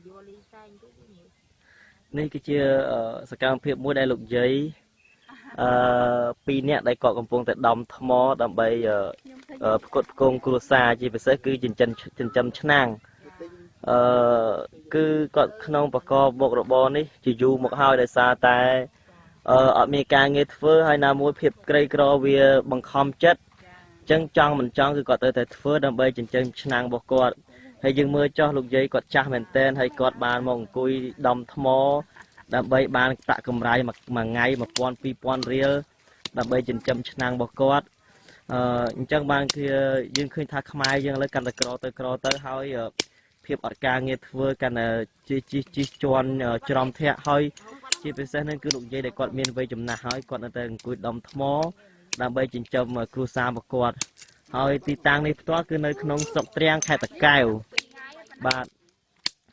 យកលីសែងទៅវិញ នេះគឺជាសកម្មភាពមួយដែលលោកយាយអឺពីរនាក់ដែលគាត់កំពុងតែដំថ្មដើម្បីផ្គត់ផ្គង់គ្រួសារជាពិសេសគឺចិញ្ចឹមឆ្នាំងអឺគឺគាត់ក្នុងបកមុខរបរនេះជាយូរមកហើយដោយសារតែអឺអត់មានការងារធ្វើហើយណាមួយភាពក្រីក្រវាបង្ខំចិត្តអញ្ចឹងចង់មិនចង់គឺគាត់ត្រូវតែធ្វើដើម្បីចិញ្ចឹមឆ្នាំងរបស់គាត់ហើយយើងមើលចោះលោកយាយគាត់ចាស់មែនតែនហើយគាត់បានមកអង្គុយដំថ្មដើម្បីបានប្រាក់កម្រៃមួយថ្ងៃ1000 2000រៀលដើម្បីចិញ្ចឹមឆ្នាំងរបស់គាត់អឺអញ្ចឹងបានគឺយើងឃើញថាខ្មែរយើងឥឡូវកាន់តែក្រទៅក្រទៅហើយភាពអត់ការងារធ្វើកាន់តែជិះជិះជិះជន់ច្រំធាក់ហើយជាពិសេសនឹងគឺលោកយាយដែលគាត់មានវ័យចំណាស់ហើយគាត់នៅតែអង្គុយដំថ្មដើម្បីចិញ្ចឹមគ្រួសាររបស់គាត់ហើយទីតាំងនេះផ្ទាល់គឺនៅក្នុងស្រុកទ្រាំងខេត្តតាកែវបាទ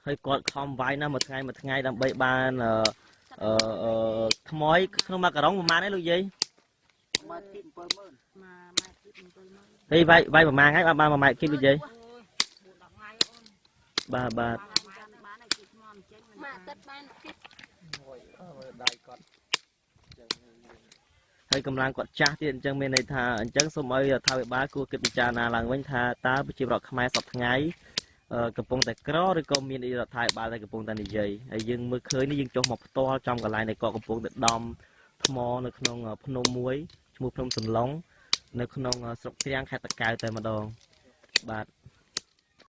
ហើយគាត់ខំវាយណាស់មួយថ្ងៃមួយថ្ងៃដើម្បីបានអឺថ្មក្នុងមួយការុងប្រហែលឯលោកយាយ 1ម៉ែត្រគីប70000 1ម៉ែត្រគីប70000 ហើយវាយវាយប្រហែលថ្ងៃបាន1ម៉ែត្រគីបលោកយាយបាទបាទ មួយអាទិត្យបានគីប ដៃគាត់ ហើយកម្លាំងគាត់ចាស់ទៀតអញ្ចឹងមានន័យថាអញ្ចឹងសូមឲ្យរដ្ឋាភិបាលគួរគិតពិចារណាឡើងវិញថាតើប្រជាពលរដ្ឋខ្មែរសប្តាហ៍ថ្ងៃកំពុងតែក្រឬក៏មានរដ្ឋាភិបាលដែលកំពុងតែនិយាយហើយយើងមើលឃើញនេះយើងចុះមកផ្ទាល់ចំកន្លែងដែលគាត់កំពុងតែដំថ្មនៅក្នុងភ្នំមួយឈ្មោះភ្នំសំឡុងនៅក្នុងស្រុកទ្រាំងខេត្តតាកែវតែម្ដងបាទ